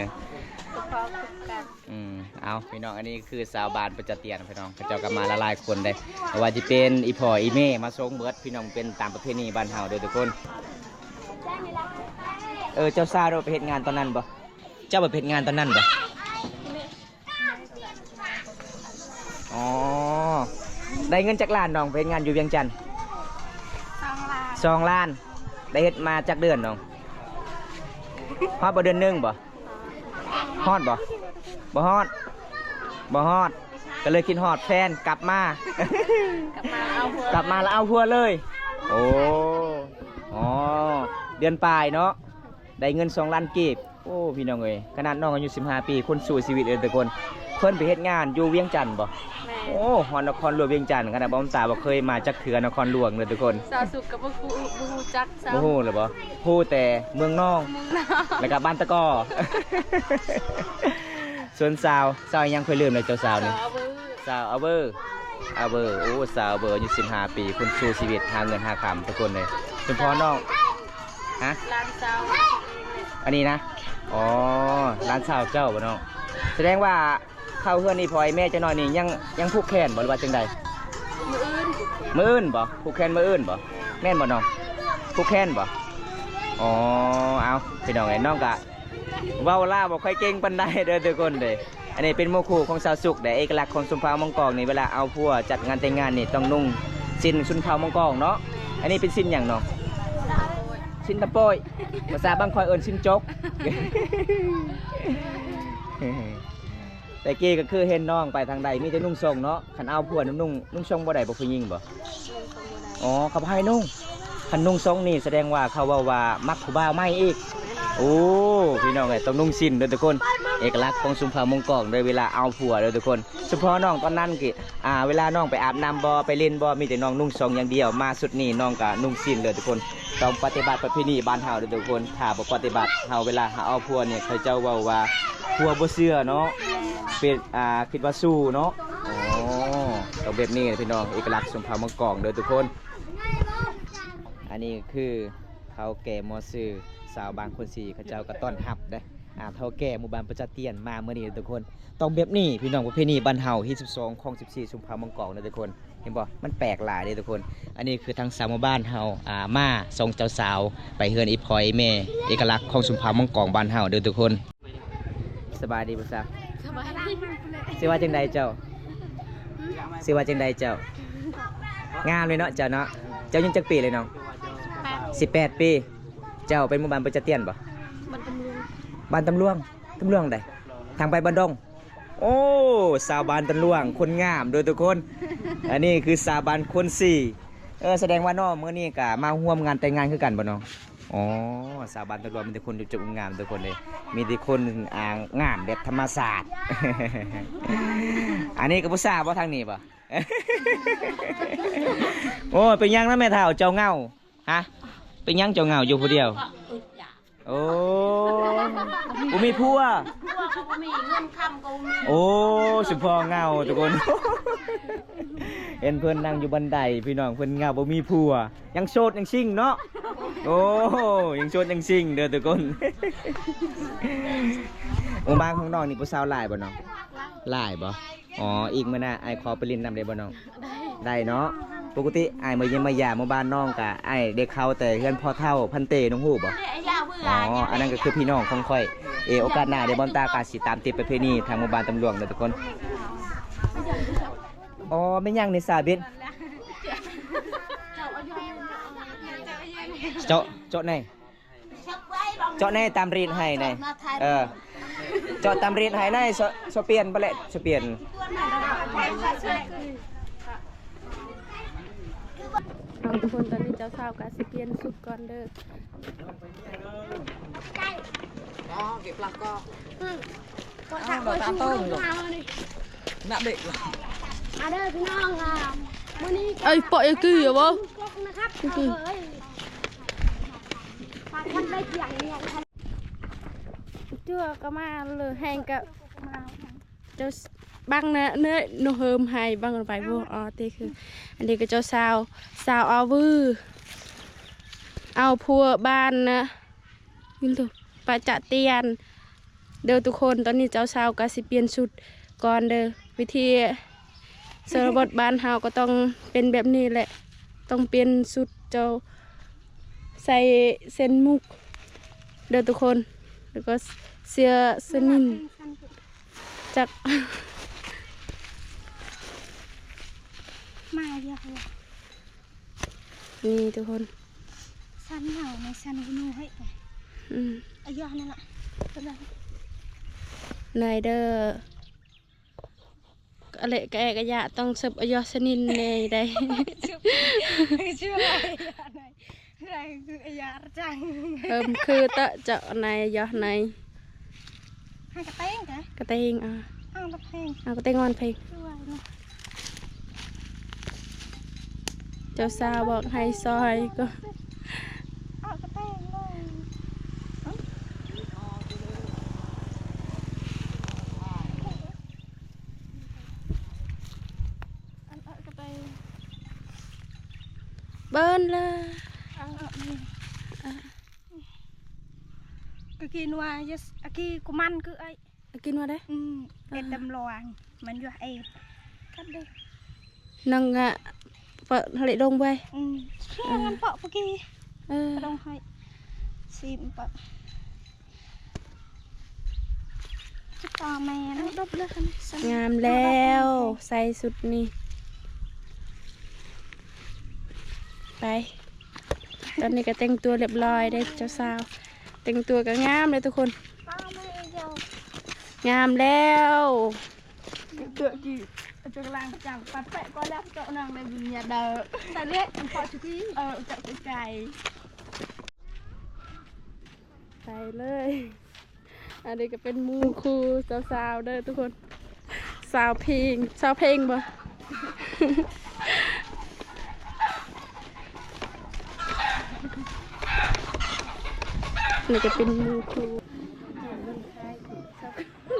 ອືມ ເອົາ ພີ່ນ້ອງ ອັນນີ້ຄືຊາວບ້ານປະຈະຕຽນພີ່ນ້ອງ ເຂົາເຈົ້າກໍມາຫຼາຍໆຄົນເດ້ ບໍ່ວ່າຈະເປັນອີ່ພໍ່ອີ່ແມ່ມາສົ່ງເບິດພີ່ນ້ອງ ເປັນຕາມປະເພນີບ້ານເຮົາເດີທຸກຄົນ. ເອີ ເຈົ້າສາວໄດ້ໄປເຮັດງານຕອນນັ້ນບໍ່? ເຈົ້າໄປເຮັດງານຕອນນັ້ນບໍ່? ອໍ ໄດ້ເງິນຈັກລ້ານນ້ອງ ໄປເຮັດງານຢູ່ວຽງຈັນ? ສອງລ້ານ. ສອງລ້ານ. ໄດ້ເຮັດມາຈັກເດືອນນ້ອງ? ຮອດບໍ່ເດືອນໜຶ່ງບໍ່? ຮອດບໍ່? ບໍ່ຮອດ ບໍ່ຮອດ ກໍເລີຍຄິດຮອດແຟນ ກັບມາ ກັບມາເອົາຜົວ ກັບມາແລ້ວເອົາຜົວເລີຍ. ໂອ້ ອໍ ເດືອນປາຍເນາະ ໄດ້ເງິນສອງລ້ານກີບ. ໂອ້ ພີ່ນ້ອງເອີຍ ຂະໜາດນ້ອງອາຍຸສິບຫ້າປີ ຄົນສູ້ຊີວິດເດີທຸກຄົນ. ເພິ່ນໄປເຮັດງານຢູ່ວຽງຈັນບໍ່? ແມ່ນ. ໂອ້ ຮອດນະຄອນຫຼວງວຽງຈັນ ຂະໜາດບ່າວຕາບໍ່ເຄີຍມາຈັກເທື່ອນະຄອນຫຼວງເດີທຸກຄົນ. ສາວສຸກກໍບໍ່ຮູ້ ບໍ່ຮູ້ຈັກຊ້ຳ ບໍ່ຮູ້ເລີຍບໍ່? ຮູ້ແຕ່ເມືອງນອງ ເມືອງນອງ ແລ້ວກໍບ້ານຕະກໍ. ສ່ວນສາວ ສາວຫຍັງຂ້ອຍລືມແລ້ວ ເຈົ້າສາວນີ້ ສາວອາເວີ ສາວອາເວີ ອາເວີ. ໂອ້ ສາວອາເວີອາຍຸສິບຫ້າປີ ຄົນສູ້ຊີວິດຫາເງິນຫາຄຳທຸກຄົນເລີຍ. ສົມພໍນ້ອງ ຮະ? ຫຼານສາວ ອັນນີ້ນະ? ອໍ ຫຼານສາວເຈົ້າບໍ່ນ້ອງ? ສະແດງວ່າເຂົ້າເຮືອນອີ່ພໍ່ອີ່ແມ່ຈັກໜ້ອຍນີ້ ຍັງ ຍັງຜູກແຂນບໍ່ ຫຼືວ່າຈັ່ງໃດ? ມື້ອື່ນ ມື້ອື່ນບໍ່? ຜູກແຂນມື້ອື່ນບໍ່? ແມ່ນບໍ່ນ້ອງ? ຜູກແຂນບໍ່? ອໍ ເອົາ ພີ່ນ້ອງເອີຍ ນ້ອງກະ ເວົ້າລາວບໍ່ຄ່ອຍເກັ່ງປານໃດເດີທຸກຄົນເດີ. ອັນນີ້ເປັນໝູ່ຄູ່ຂອງສາວສຸກເດ້. ເອກະລັກຂອງຊົນເຜົ່າມັງກອງນີ້ ເວລາເອົາຜົວຈັດງານແຕ່ງງານນີ້ ຕ້ອງນຸ່ງສິ້ນຊົນເຜົ່າມັງກອງເນາະ. ອັນນີ້ເປັນສິ້ນຫຍັງນ້ອງ? ສິ້ນຕະໂປ້ຍ. ພາສາບ້ານຂ້ອຍເອີ້ນສິ້ນຈົກ. ແຕ່ກີ້ກໍຄືເຫັນນ້ອງໄປທາງໃດ ມີແຕ່ນຸ່ງຊົງເນາະ. ຄັນເອົາຜົວນຸ່ງ ນຸ່ງຊົງບໍ່ໄດ້ບໍ່ ຜູ້ຍິງບໍ່? ອໍ ເຂົາບໍ່ໃຫ້ນຸ່ງ. ຄັນນຸ່ງຊົງນີ້ສະແດງວ່າເຂົາເວົ້າວ່າມັກຜູ້ບ່າວໃໝ່ອີກ. ໂອ້ ພີ່ນ້ອງເອີຍ ຕ້ອງນຸ່ງສິ້ນເດີທຸກຄົນ. ເອກະລັກຂອງຊົນເຜົ່າມົງກອງເດີ ເວລາເອົາຜົວເດີທຸກຄົນ. ສະເພາະນ້ອງຕອນນັ້ນກີ້ ອ່າ ເວລານ້ອງໄປອາບນ້ຳບໍ່ ໄປຫຼິ້ນບໍ່ ມີແຕ່ນ້ອງນຸ່ງຊົງຢ່າງດຽວ. ມາຊຸດນີ້ນ້ອງກະນຸ່ງສິ້ນເດີທຸກຄົນ. ຕ້ອງປະຕິບັດປະເພນີບ້ານເຮົາເດີທຸກຄົນ. ຖ້າບໍ່ປະຕິບັດ ເຮົາ ເວລາເຮົາເອົາຜົວນີ້ ເຂົາເຈົ້າເວົ້າວ່າຜົວບໍ່ເຊື່ອເນາະ ເປັນ ອ່າ ຄິດວ່າຊູ້ເນາະ. ອໍ ຕ້ອງແບບນີ້ແຫຼະພີ່ນ້ອງ ເອກະລັກຊົນເຜົ່າມັງກອງເດີທຸກຄົນ. ອັນນີ້ຄືເຖົ້າແກ່ໝໍຊື່ ຊາວບາງຄົນສີ ເຂົາເຈົ້າກໍຕ້ອນຮັບເດ້ ອ່າ ເຖົ້າແກ່ໝູ່ບ້ານປະຈາຕຽນມາມື້ນີ້ເດີທຸກຄົນ. ຕ້ອງແບບນີ້ພີ່ນ້ອງ ປະເພນີບ້ານເຮົາ ຮີດສິບສອງ ຄອງສິບສີ່ ຊົນເຜົ່າມັງກອງເດີທຸກຄົນ. ເຫັນບໍ່ ມັນແປກຫຼາຍເດ້ທຸກຄົນ. ອັນນີ້ຄືທາງຊາວໝູ່ບ້ານເຮົາ ອ່າ ມາສົ່ງເຈົ້າສາວໄປເຮືອນອີ່ພໍ່ອີ່ແມ່ ເອກະລັກຂອງຊົນເຜົ່າມັງກອງບ້ານເຮົາເດີທຸກຄົນ. ສະບາຍດີບໍ່ສາວ? ສະບາຍດີ. ຊື່ວ່າຈັ່ງໃດເຈົ້າ? ຊື່ວ່າຈັ່ງໃດເຈົ້າ? ງາມເລີຍເນາະເຈົ້າເນາະ. ເຈົ້າອາຍຸຈັກປີເລີຍນ້ອງ? ສິບແປດ ສິບແປດປີ. ເຈົ້າເປັນໝູ່ບ້ານປະຈາຕຽນບໍ່? ບ້ານຕຳຫຼວງ. ບ້ານຕຳຫຼວງ? ຕຳຫຼວງໃດ? ທາງໄປບ້ານດົງ. ໂອ້ ສາວບ້ານຕະຫຼວງ ຄົນງາມເດີທຸກຄົນ. ອັນນີ້ຄືສາວບ້ານຄົນສີ. ເອີ ສະແດງວ່ານ້ອງມື້ນີ້ກະມາຮ່ວມງານແຕ່ງງານຄືກັນບໍ່ນ້ອງ? ອໍ ສາວບ້ານຕະຫຼວງມີແຕ່ຄົນຈົບໆງາມທຸກຄົນເດ້. ມີແຕ່ຄົນ ອ່າ ງາມແບບທຳມະຊາດ. ອັນນີ້ກະຜູ້ສາວບໍ່ທາງນີ້ບໍ່? ໂອ້ ເປັນຫຍັງນະແມ່ເຖົ້າ ເຈົ້າເຫງົາ? ຮະ? ເປັນຫຍັງເຈົ້າເຫງົາຢູ່ຜູ້ດຽວ? ໂອ້ ບໍ່ມີຜົວ ຜົວກໍບໍ່ມີ ເງິນຄຳກໍບໍ່ມີ. ໂອ້ ສະເພາະເຫງົາທຸກຄົນ. ເຫັນເພິ່ນນັ່ງຢູ່ບັນໄດພີ່ນ້ອງ ເພິ່ນເຫງົາບໍ່ມີຜົວ ຍັງໂສດຍັງຊິງເນາະ. ໂອ້ ຍັງໂສດຍັງຊິງເດີທຸກຄົນ. ໝູ່ບ້ານຂອງນ້ອງນີ້ຜູ້ສາວຫຼາຍບໍ່ນ້ອງ? ຫຼາຍບໍ່? ອໍ ອີກມື້ໜ້າອ້າຍຂໍໄປຫຼິ້ນນຳໄດ້ບໍ່ນ້ອງ? ໄດ້ເນາະ. ປົກກະຕິອ້າຍມາຢ້ຽມມາຢາມໝູ່ບ້ານນ້ອງກະ ອ້າຍໄດ້ເຂົ້າແຕ່ເຮືອນພໍ່ເຖົ້າພັນເຕ ນ້ອງຮູ້ບໍ່? ອໍ ອັນນັ້ນກໍຄືພີ່ນ້ອງຂອງຂ້ອຍ. ເອ ໂອກາດໜ້າເດ ບອນຕາກະຊິຕາມຕິດປະເພນີທາງໝູ່ບ້ານຕຳຫຼວງເດີທຸກຄົນ. ອໍ ແມ່ນຫຍັງນີ້ສາວເບັນ? ເຈາະ ເຈາະແດ່. ເຈາະແດ່ຕຳຣີດໃຫ້ແດ່. ເອີ ເຈາະຕຳຣີດໃຫ້ແດ່. ສະ ສະປຽນບໍ່ແຫຼະ ສະປຽນ. ເອົາ ທຸກຄົນ ຕອນນີ້ເຈົ້າສາວກໍຊິປ່ຽນຊຸດກ່ອນເດີ. ເກັບຫຼັກກໍ ອືມ ກໍ ເອົາ ຕາມຕົ້ນ ມາເດີພີ່ນ້ອງ ອ່າ ມື້ນີ້ ເອີຍ ເປາະເອກີ້ບໍ່? ນະຄັບ ເອີຍ ຝາກຄົນໄດ້ພຽງນີ້ ຈົວກໍມາເລີຍ ແຮງກໍມາ ເຈົ້າ ບັງນະເນີຍ ໂນເຮີມໃຫ້ບັງໄປບໍ່? ອໍ ເຕຄື ອັນນີ້ກໍເຈົ້າສາວ ສາວອາວື ເອົາຜົວບ້ານນະ ຢູ່ປະຈະຕຽນເດີທຸກຄົນ. ຕອນນີ້ເຈົ້າສາວກໍຊິປ່ຽນຊຸດກ່ອນເດີ. ວິທີຊົນນະບົດບ້ານເຮົາກໍຕ້ອງເປັນແບບນີ້ແຫຼະ ຕ້ອງປ່ຽນຊຸດ ເຈົ້າໃສ່ເຊັ່ນໝູກເດີທຸກຄົນ ແລ້ວກໍເສື້ອສະໜິ່ງ ຈັກ ມາດຽວ ນີ້ທຸກຄົນ ສັນເຮົາໃນສັນຫູໜູເຮີ້ຍ ອືມ ອາຍອນນັ້ນລະ ນາຍເດີ ອະເລກະແອກະຍະ ຕ້ອງເສິບອາຍອສະນິນແດ່ໄດ໋. ເອີ ຄືຕະເຈາະໃນ ຢອດໃນ ໃຫ້ກະເຕງກະ ກະເຕງ ອ່າ ອ້າວ ກະເຕງ ອ້າວ ກະເຕງອ່ອນເພງ ເຈົ້າສາວບອກໃຫ້ຊອຍກໍ ເອົາກະເຕງເລີຍ. ອັນເອີກະໄປເບິ່ນລະ ເອີ ກະກິນວ່າ ຢາ ອາກີກຸມັນຄືໄອ ອາກິນວ່າໄດ ອືມ ເອັດດຳລວງ ມັນຢູ່ເອດ ກັດເດ້ ນັງອະ ປະເລດົງໄວ ອືມ ເອີ ມັນເປາະປະກີ ເອີ ປະດົງໄຮ ຊີມປະ ງາມແລ້ວ ໃສ່ຊຸດນີ້ ໄປ ຕອນນີ້ກໍແຕ່ງຕົວລຽບລ້ອຍເດ້ເຈົ້າສາວ ແຕ່ງຕົວກໍງາມເດ້ທຸກຄົນ ງາມແລ້ວ. ເຈາະກີ້ ເຈົ້າກຳລັງຈັງປັດແປະກໍແລ້ວ ເຈົ້ານາງໄດ້ວິນຍາເດີ ໃສ່ເລກ ເພາະຈຸກີ້ ເອີ ເຈົ້າໄກໆ ໄປເລີຍ. ອັນນີ້ກໍເປັນໝູ່ຄູ່ສາວໆເດີທຸກຄົນ ສາວເພງ ສາວເພງບໍ່? ນີ້ກໍເປັນໝູ່ຄູ່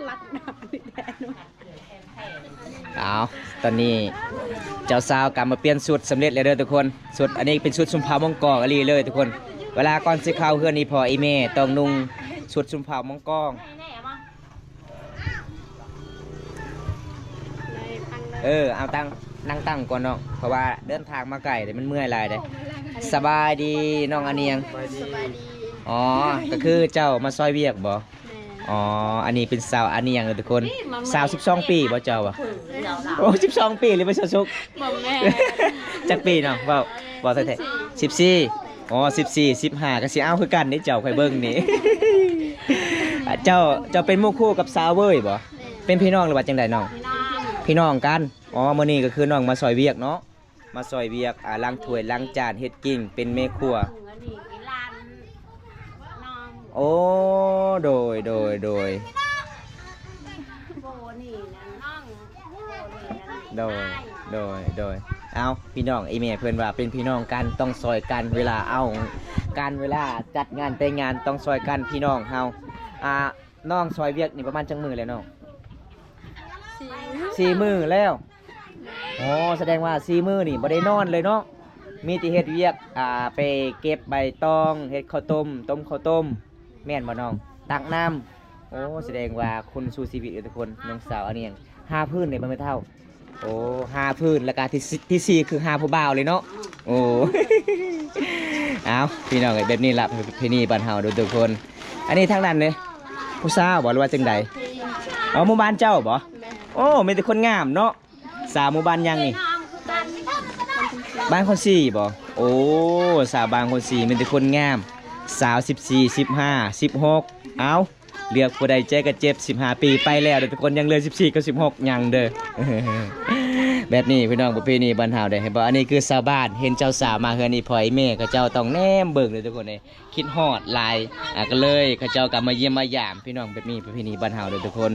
ລັດນຳນີ້ແດ່ເນາະ. ເອົາ ຕອນນີ້ເຈົ້າສາວກໍມາປ່ຽນຊຸດສຳເລັດແລ້ວເດີທຸກຄົນ ຊຸດອັນນີ້ເປັນຊຸດຊົນເຜົ່າມົ້ງກອງອີ່ຫຼີເລີຍທຸກຄົນ. ເວລາກ່ອນຊິເຂົ້າເຮືອນອີ່ພໍ່ອີ່ແມ່ຕ້ອງນຸ່ງຊຸດຊົນເຜົ່າມົ້ງກອງ. ເອີ ເອົາຕັ້ງ ນັ່ງຕັ້ງກ່ອນເນາະ ເພາະວ່າເດີນທາງມາໄກເດ້ ມັນເມື່ອຍຫຼາຍເດ້. ສະບາຍດີນ້ອງອານຽງ. ສະບາຍດີ. ອໍ ກໍຄືເຈົ້າມາຊ່ອຍວຽກບໍ່? ແມ່ນ. ອໍ ອັນນີ້ເປັນສາວອານຽງເດີທຸກຄົນ. ສາວສິບສອງປີບໍ່ເຈົ້າ? ໂອ້ ສິບສອງປີຫຼືບໍ່ ສາວສຸກ? ບໍ່ແມ່ນ. ຈັກປີນ້ອງ? ເວົ້າ ເວົ້າແທ້ໆ. ສິບສີ່. ອໍ ສິບສີ່ ສິບຫ້າ ກໍຊິເອົາຄືກັນເດ້ເຈົ້າ ຂ້ອຍເບິ່ງນີ້. ເຈົ້າ ເຈົ້າເປັນໝູ່ຄູ່ກັບສາວເວີຍບໍ່? ແມ່ນ. ເປັນພີ່ນ້ອງຫຼືວ່າຈັ່ງໃດນ້ອງ? ພີ່ນ້ອງ. ພີ່ນ້ອງກັນ. ອໍ ມື້ນີ້ກໍຄືນ້ອງມາຊ່ອຍວຽກເນາະ. ມາຊ່ອຍວຽກ ອາ ລ້າງຖ້ວຍລ້າງຈານ ເຮັດກິນ ເປັນແມ່ຄົວ. ໂອ້ ໂດຍ ໂດຍ ໂດຍ ໂດຍ ໂດຍ ໂດຍ. ເອົ້າ ພີ່ນ້ອງ ອີ່ແມ່ເພິ່ນວ່າເປັນພີ່ນ້ອງກັນ ຕ້ອງຊ່ອຍກັນ ເວລາເອົາ ການເວລາຈັດງານແຕ່ງງານຕ້ອງຊ່ອຍກັນພີ່ນ້ອງເຮົາ. ອ່າ ນ້ອງຊ່ອຍວຽກນີ້ປະມານຈັກມື້ແລ້ວນ້ອງ? ສີ່ມື້ ສີ່ມື້ແລ້ວ. ອໍ ສະແດງວ່າສີ່ມື້ນີ້ບໍ່ໄດ້ນອນເລີຍເນາະ ມີແຕ່ເຮັດວຽກ ອ່າ ໄປເກັບໃບຕອງ ເຮັດເຂົ້າຕົ້ມ ຕົ້ມເຂົ້າຕົ້ມ ແມ່ນບໍ່ນ້ອງ? ຕັກນ້ຳ. ໂອ້ ສະແດງວ່າຄົນສູ້ຊີວິດເອີ ທຸກຄົນ. ນ້ອງສາວອັນນີ້ຫຍັງ ຫາຟືນເດ້ບໍ່ແມ່ເຖົ້າ? ໂອ້ ຫາຟືນ ແລ້ວກະທີ ທີສີ່ຄືຫາຜູ້ບ່າວເລີຍເນາະ. ໂອ້ ເອົາ ພີ່ນ້ອງເອີຍ ແບບນີ້ລະ ປະເພນີບ້ານເຮົາເດີທຸກຄົນ. ອັນນີ້ທາງນັ້ນເດ້ ຜູ້ສາວບໍ່ ຫຼືວ່າຈັ່ງໃດ? ອໍ ໝູ່ບ້ານເຈົ້າບໍ່? ໂອ້ ມີແຕ່ຄົນງາມເນາະ. ສາວໝູ່ບ້ານຫຍັງນີ້? ບ້ານຄົນສີບໍ່? ໂອ້ ສາວບ້ານຄົນສີ ມີແຕ່ຄົນງາມ. ສາວສິບສີ່ ສິບຫ້າ ສິບຫົກ ເອົາ ເລືອກຜູ້ໃດໃຈກະເຈັບ. ສິບຫ້າປີໄປແລ້ວເດີທຸກຄົນ ຍັງເຫຼືອສິບສີ່ກັບສິບຫົກຍັງເດີ. ແບບນີ້ພີ່ນ້ອງ ປະເພນີບ້ານເຮົາເດ້ ເຫັນບໍ່? ອັນນີ້ຄືຊາວບ້ານ ເຫັນເຈົ້າສາວມາເຮືອນອີ່ພໍ່ອີ່ແມ່ ເຂົາເຈົ້າຕ້ອງແນມເບິ່ງເດີທຸກຄົນເດ້ ຄິດຮອດຫຼາຍ. ອ່າ ກໍເລີຍເຂົາເຈົ້າກໍມາຢ້ຽມມາຢາມພີ່ນ້ອງ. ແບບນີ້ປະເພນີບ້ານເຮົາເດີທຸກຄົນ.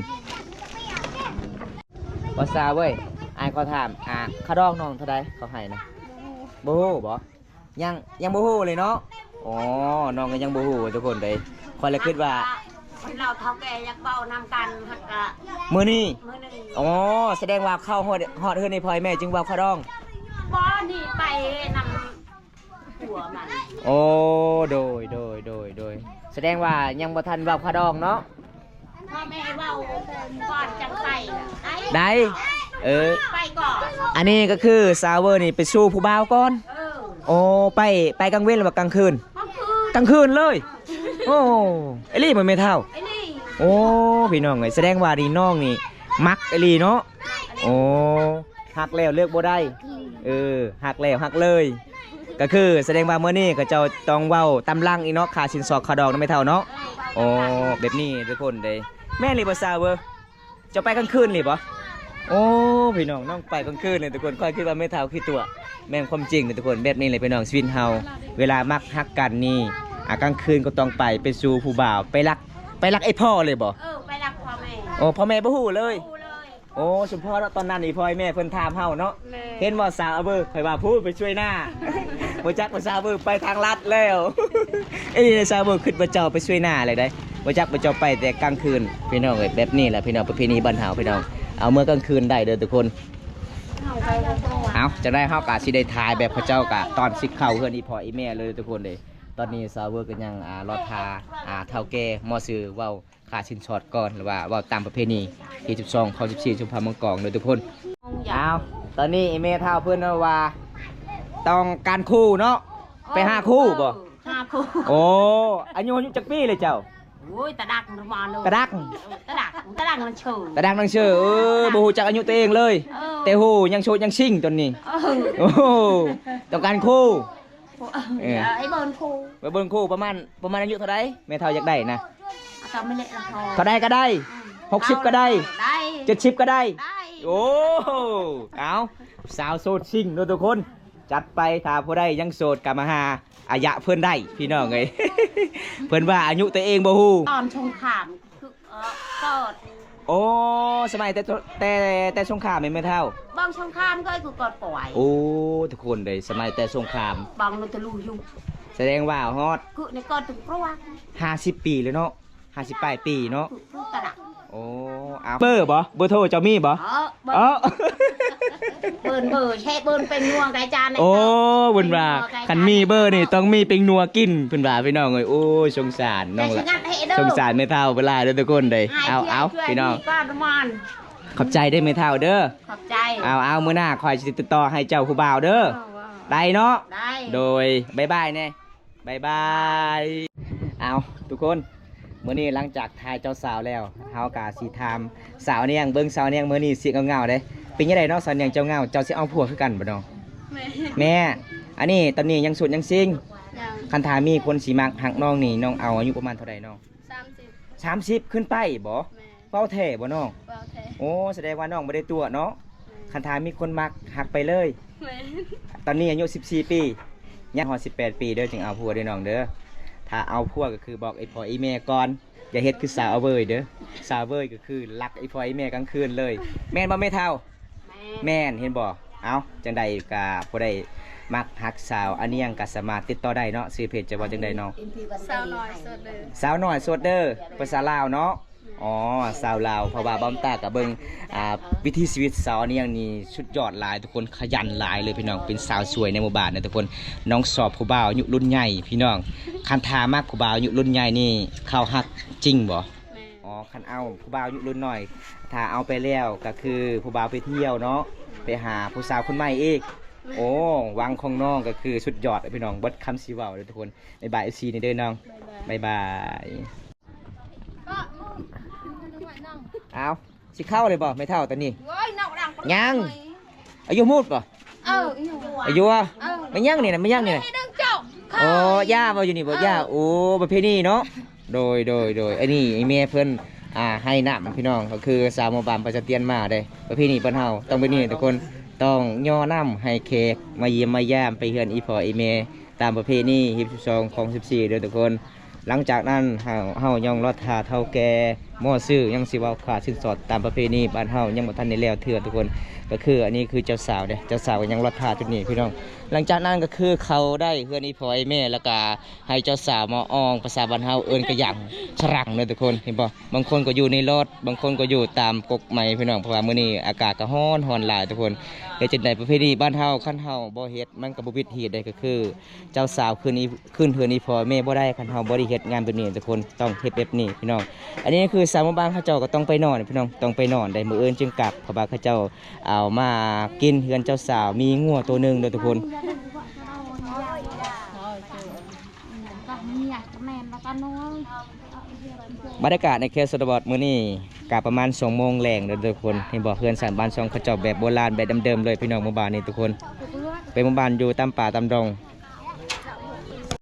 ບໍ່ຊາເວີຍ ອ້າຍຂໍຖາມ ອ່າ ຄ່າດອງນ້ອງເທົ່າໃດເຂົາໃຫ້ນະ? ບໍ່ຮູ້ບໍ່? ຍັງ ຍັງບໍ່ຮູ້ເລີຍເນາະ. ອໍ ນ້ອງກໍຍັງບໍ່ຮູ້ທຸກຄົນເດ້. ຂ້ອຍລະຄິດວ່າ ເຮົາເຖົ້າແກ່ຢາກເວົ້ານຳກັນ ຫາກກະ ມື້ນີ້ ມື້ນີ້. ອໍ ສະແດງວ່າເຂົ້າຮອດ ຮອດເຮືອນອີ່ພໍ່ອີ່ແມ່ຈຶ່ງເວົ້າຄ່າດອງ. ບໍ່ ນີ້ໄປນຳ ຜົວມັນ. ໂອ້ ໂດຍ ໂດຍ ໂດຍ ໂດຍ ສະແດງວ່າຍັງບໍ່ທັນເວົ້າຄ່າດອງເນາະ. ພໍ່ແມ່ເວົ້າກ່ອນຈັ່ງໄປ. ໄດ້ ເອີ ໄປກ່ອນ. ອັນນີ້ກໍຄືຊາວເວີນີ້ໄປສູ່ຜູ້ບ່າວກ່ອນ. ເອີ ໂອ້ ໄປ ໄປກາງເວັນ ຫຼືວ່າກາງຄືນ? ກາງຄືນ ກາງຄືນເລີຍ. ໂອ້ ອີ່ຫຼີບໍ່ແມ່ເຖົ້າ? ອີ່ຫຼີ. ໂອ້ ພີ່ນ້ອງເອີຍ ສະແດງວ່ານີ້ນ້ອງນີ້ມັກອີ່ຫຼີເນາະ. ໂອ້ ຮັກແລ້ວເລືອກບໍ່ໄດ້. ເອີ ຮັກແລ້ວຮັກເລີຍ. ກໍຄືສະແດງວ່າມື້ນີ້ເຂົາເຈົ້າຕ້ອງເວົ້າຕາມຫຼັງອີກເນາະ ຄ່າສິນສອດຄ່າດອງນະແມ່ເຖົ້າເນາະ. ໂອ້ ແບບນີ້ທຸກຄົນເດ້. ແມ່ນອີ່ຫຼີບໍ່ຊາວເວີ? ເຈົ້າໄປກາງຄືນອີ່ຫຼີບໍ່? ໂອ້ ພີ່ນ້ອງ ນ້ອງໄປກາງຄືນເລີຍທຸກຄົນ. ຂ້ອຍຄິດວ່າແມ່ເຖົ້າຂີ້ຕົວະ. ແມ່ນຄວາມຈິງເລີຍທຸກຄົນ. ແບບນີ້ແຫຼະພີ່ນ້ອງ ຊີວິດເຮົາ ເວລາມັກຮັກກັນນີ້ ອ່າ ກາງຄືນກໍຕ້ອງໄປ ໄປສູ່ຜູ້ບ່າວ ໄປລັກ ໄປລັກໄອ້ພໍ່ເລີຍບໍ່? ເອີ ໄປລັກພໍ່ແມ່. ໂອ້ ພໍ່ແມ່ບໍ່ຮູ້ເລີຍ? ບໍ່ຮູ້ເລີຍ. ໂອ້ ສົມພໍເນາະ ຕອນນັ້ນອີ່ພໍ່ອີ່ແມ່ເພິ່ນຖາມເຮົາເນາະ. ແມ່ນ. ເຫັນບໍ່ຊາວເວີ ຂ້ອຍວ່າພູ້ໄປຊ່ວຍນາ. ບໍ່ຈັກວ່າຊາວເວີໄປທາງລັດແລ້ວ. ເອີ ຊາວເວີຄິດວ່າເຈົ້າໄປຊ່ວຍນາແລ້ວໃດ໋ ບໍ່ຈັກວ່າເຈົ້າໄປແຕ່ກາງຄືນ. ພີ່ນ້ອງເອີຍ ແບບນີ້ແຫຼະພີ່ນ້ອງ ປະເພນີບ້ານເຮົາພີ່ນ້ອງ ເອົາເມືອກາງຄືນໄດ້ເດີທຸກຄົນ. ເອົາ ຈັ່ງໃດເຮົາກະຊິໄດ້ຖ່າຍແບບເຂົາເຈົ້າກະຕອນຊິເຂົ້າເຮືອນອີ່ພໍ່ອີ່ແມ່ເລີຍທຸກຄົນເດ້. ຕອນນີ້ຊາວເວີກໍຍັງ ອ່າ ລໍຖ້າ ອ່າ ເຖົ້າແກ່ໝໍຊື່ເວົ້າ ຄ່າສິນສອດກ່ອນ ຫຼືວ່າເວົ້າຕາມປະເພນີທີສິບສອງ ຂອງສິບສີ່ ຊຸມພະມັງກອງເດີທຸກຄົນ. ອ້າວ ຕອນນີ້ອີ່ແມ່ເຖົ້າເພິ່ນເວົ້າວ່າຕ້ອງການຄູ່ເນາະ. ໄປຫາຄູ່ບໍ່? ເອີ ຫາຄູ່. ໂອ້ ອາຍຸ ອາຍຸຈັກປີແລ້ວເຈົ້າ? ໂອ້ຍ ຕາດັກມາເລີຍ ຕາດັກ ເອີ ຕາດັກ ຕາດັກນາງເຊີ ຕາດັກນາງເຊີ. ເອີ ບໍ່ຮູ້ຈັກອາຍຸຕົວເອງເລີຍ. ເອີ ແຕ່ຮູ້ຍັງໂສດຍັງຊິງຕອນນີ້. ເອີ ໂອ້ ຕ້ອງການຄູ່. ເອີ ເອີ ໃຫ້ເບິ່ງຄູ່ ໄປເບິ່ງຄູ່ ປະມານ ປະມານອາຍຸເທົ່າໃດແມ່ເຖົ້າຢາກໄດ້ນະ? ເທົ່າໃດກໍໄດ້. ອືມ ຫົກສິບກໍໄດ້ ໄດ້ ເຈັດສິບກໍໄດ້ ໄດ້. ໂອ້ ເອົາ ສາວໂສດຊິງເດີທຸກຄົນ ຈັດໄປ. ຖ້າຜູ້ໃດຍັງໂສດກໍມາຫາອາຍະເພິ່ນໄດ້ພີ່ນ້ອງເອີຍ. ເພິ່ນວ່າອາຍຸຕົວເອງບໍ່ຮູ້ ຕອນສົງຄາມ ຄື ເອີ ເກີດ. ໂອ້ ສະໄໝແຕ່ ແຕ່ ແຕ່ສົງຄາມແມ່ນບໍ່ເຖົ້າ? ເບິ່ງສົງຄາມເກີດ ຄືເກີດປ່ວຍ. ໂອ້ ທຸກຄົນເດ້ ສະໄໝແຕ່ສົງຄາມ ເບິ່ງນະຕະລູຢູ່. ສະແດງວ່າຮອດ ຄືໃນເກີດເປັນກຣວງ ຫ້າສິບປີແລ້ວເນາະ ຫ້າສິບປາຍປີເນາະ. ຄືຕະລັກ. ໂອ້ ເອົາ ເບີບໍ່? ເບີໂທເຈົ້າມີບໍ່? ເອີ ເບີ ເອີ ເບີ ເບີ ແຊະເບີເປັນນົວໄກ່ຈານ. ໂອ້ ເພິ່ນວ່າ ເປັນນົວໄກ່ຈານ ຄັນມີເບີນີ້ຕ້ອງມີເປັນນົວກິນ ເພິ່ນວ່າພີ່ນ້ອງເອີຍ. ໂອ້ຍ ສົງສານນ້ອງລະ ແຕ່ຊິງັດໃຫ້ເດີ ສົງສານແມ່ເຖົ້າເພິ່ນຫຼາຍເດີທຸກຄົນເດ້. ເອົາ ເອົາ ພີ່ນ້ອງ ຂອບໃຈເດີແມ່ເຖົ້າເດີ. ຂອບໃຈ. ເອົາ ເອົາ ມື້ໜ້າຂ້ອຍຊິຕິດຕໍ່ໃຫ້ເຈົ້າຜູ້ບ່າວເດີ. ເອີ ໄດ້ເນາະ? ໄດ້. ໂດຍ ບາຍບາຍແດ່. ບາຍບາຍ. ເອົາ ທຸກຄົນ ມື້ນີ້ຫຼັງຈາກຖ່າຍເຈົ້າສາວແລ້ວ ເຮົາກະຊິຖາມສາວນຽງເບິ່ງ ສາວນຽງມື້ນີ້ຊິເຫງົາໆເດ້. ເປັນຈັ່ງໃດເນາະສາວນຽງ ເຈົ້າເຫງົາ ເຈົ້າຊິເອົາຜົວຄືກັນບໍ່ເນາະ? ແມ່ ແມ່ ອັນນີ້ຕອນນີ້ຍັງໂສດຍັງຊິງ? ຍັງ. ຄັນຖ້າມີຄົນຊິມັກຮັກນ້ອງນີ້ ນ້ອງເອົາອາຍຸປະມານເທົ່າໃດນ້ອງ? ສາມສິບ ສາມສິບຂຶ້ນໄປບໍ່? ແມ່ ເວົ້າແທ້ບໍ່ນ້ອງ? ເວົ້າແທ້. ໂອ້ ສະແດງວ່ານ້ອງບໍ່ໄດ້ຕົວະເນາະ. ແມ່ ຄັນຖ້າມີຄົນມັກ ຮັກໄປເລີຍ. ແມ່ນ. ຕອນນີ້ອາຍຸສິບສີ່ປີ ຍັງຮອດສິບແປດປີເດີ ຈຶ່ງເອົາຜົວເດີນ້ອງເດີ. ຖ້າເອົາຜົວກໍຄືບອກອີ່ພໍ່ອີ່ແມ່ກ່ອນ ຢ່າເຮັດຄືສາວເວີຍເດີ. ສາວເວີຍກໍຄືລັກອີ່ພໍ່ອີ່ແມ່ກາງຄືນເລີຍ ແມ່ນບໍ່ແມ່ເຖົ້າ? ແມ່ນ. ແມ່ນ ເຫັນບໍ່? ເອົ້າ ຈັ່ງໃດກໍຜູ້ໃດ ມັກຮັກສາວອານຽງກໍສາມາດຕິດຕໍ່ໄດ້ເນາະ. ຊື່ເພຈຈະວ່າຈັ່ງໃດນ້ອງ? ສາວນ້ອຍໂສດເດີ ສາວນ້ອຍໂສດເດີ ພາສາລາວເນາະ. ອໍ ສາວລາວ ເພາະວ່າບ່າວຕາກໍເບິ່ງ ອ່າ ວິຖີຊີວິດສາວອານຽງນີ້ສຸດຍອດຫຼາຍທຸກຄົນ ຂະຫຍັນຫຼາຍເລີຍພີ່ນ້ອງ ເປັນສາວສວຍໃນໝູ່ບ້ານນະທຸກຄົນ. ນ້ອງຊອບຜູ້ບ່າວອາຍຸລຸ້ນໃຫຍ່ພີ່ນ້ອງ ຄັນຖ້າມັກຜູ້ບ່າວອາຍຸລຸ້ນໃຫຍ່ນີ້ ເຂົາຮັກຈິງບໍ່? ແມ່ນ. ອໍ ຄັນເອົາຜູ້ບ່າວອາຍຸລຸ້ນນ້ອຍ ຖ້າເອົາໄປແລ້ວກໍຄືຜູ້ບ່າວໄປທ່ຽວເນາະ ໄປຫາຜູ້ສາວຄົນໃໝ່ອີກ. ໂອ້ ຫວັງຂອງນ້ອງກໍຄືສຸດຍອດພີ່ນ້ອງ ເບິດຄຳຊິເວົ້າເດີທຸກຄົນ. ບາຍບາຍ ເອັຟຊີ ນີ້ເດີນ້ອງ ບາຍບາຍ. ບາຍບາຍ. ອ້າວ ຊິເຂົ້າເລີຍບໍ່ແມ່ເຖົ້າຕອນນີ້? ຍັງ. ອາຍຸໝົດບໍ່? ເອີ ອາຍຸ ອາຍຸ ແມ່ນຫຍັງນີ້ນະ ແມ່ນຫຍັງນີ້ນະ? ໂອ້ ຢ່າເວົ້າຢູ່ນີ້ບໍ່? ເອີ ໂອ້ ປະເພນີເນາະ. ໂດຍ ໂດຍ ໂດຍ ອັນນີ້ແມ່ເພິ່ນ ອ່າ ໃຫ້ນ້ຳພີ່ນ້ອງ ກໍຄືຊາວໝູ່ບ້ານປະຈຳຕຽນມາເດ້. ປະເພນີບ້ານເຮົາຕ້ອງເປັນນີ້ທຸກຄົນ ຕ້ອງຍໍນ້ຳໃຫ້ແຂກມາຢ້ຽມມາຢາມໄປເຮືອນອີ່ພໍ່ອີ່ແມ່ ຕາມປະເພນີຮີບສິບສອງຂອງສິບສີ່ເດີທຸກຄົນ. ຫຼັງຈາກນັ້ນເຮົາ ເຮົາຍັງລໍຖ້າເຖົ້າແກ່ມໍຊື່ ຍັງຊິເວົ້າຄ່າສິນສອດຕາມປະເພນີບ້ານເຮົາ ຍັງບໍ່ທັນໄດ້ແລ້ວເທື່ອທຸກຄົນ. ກໍຄືອັນນີ້ຄືເຈົ້າສາວເດ້ ເຈົ້າສາວກໍຍັງລໍຖ້າຈຸດນີ້ພີ່ນ້ອງ. ຫຼັງຈາກນັ້ນກໍຄືເຂົ້າໄດ້ເຮືອນອີ່ພໍ່ອີ່ແມ່ ແລ້ວກໍໃຫ້ເຈົ້າສາວມາອອງ ພາສາບ້ານເຮົາເອີ້ນກະຫຍັງ ສະລັງເດີທຸກຄົນ ເຫັນບໍ່? ບາງຄົນກໍຢູ່ໃນລົດ ບາງຄົນກໍຢູ່ຕາມກົກໄມ້ພີ່ນ້ອງ ເພາະວ່າມື້ນີ້ອາກາດກໍຮ້ອນ ຮ້ອນຫຼາຍທຸກຄົນ. ເຮັດຈັ່ງໃດປະເພນີບ້ານເຮົາ ຄັນເຮົາບໍ່ເຮັດ ມັນກໍບໍ່ວິດຮີດໃດ ກໍຄື ເຈົ້າສາວຂຶ້ນອີ ຂຶ້ນເຮືອນອີ່ພໍ່ແມ່ບໍ່ໄດ້ ຄັນເຮົາບໍ່ໄດ້ເຮັດງານແບບນີ້ທຸກຄົນ ຕ້ອງເຮັດແບບນີ້ພີ່ນ້ອງ. ອັນນີ້ຄືຊາວໝູ່ບ້ານເຂົາເຈົ້າກໍຕ້ອງໄປນອນພີ່ນ້ອງ ຕ້ອງໄປນອນໄດ໋ ມື້ອື່ນຈຶ່ງກັບ ເພາະວ່າເຂົາເຈົ້າເອົາມາກິນເຮືອນເຈົ້າສາວ ມີງົວໂຕໜຶ່ງເດີທຸກຄົນ. ບັນຍາກາດໃນເຂດຊົນນະບົດມື້ນີ້ກະປະມານສອງໂມງແລງເດີທຸກຄົນ ເຫັນບໍ່? ເຮືອນຊານບ້ານຊ່ອງເຂົາເຈົ້າແບບໂບລານ ແບບເດີມໆເລີຍພີ່ນ້ອງ. ໝູ່ບ້ານນີ້ທຸກຄົນ ເປັນໝູ່ບ້ານຢູ່ຕາມປ່າຕາມດົງ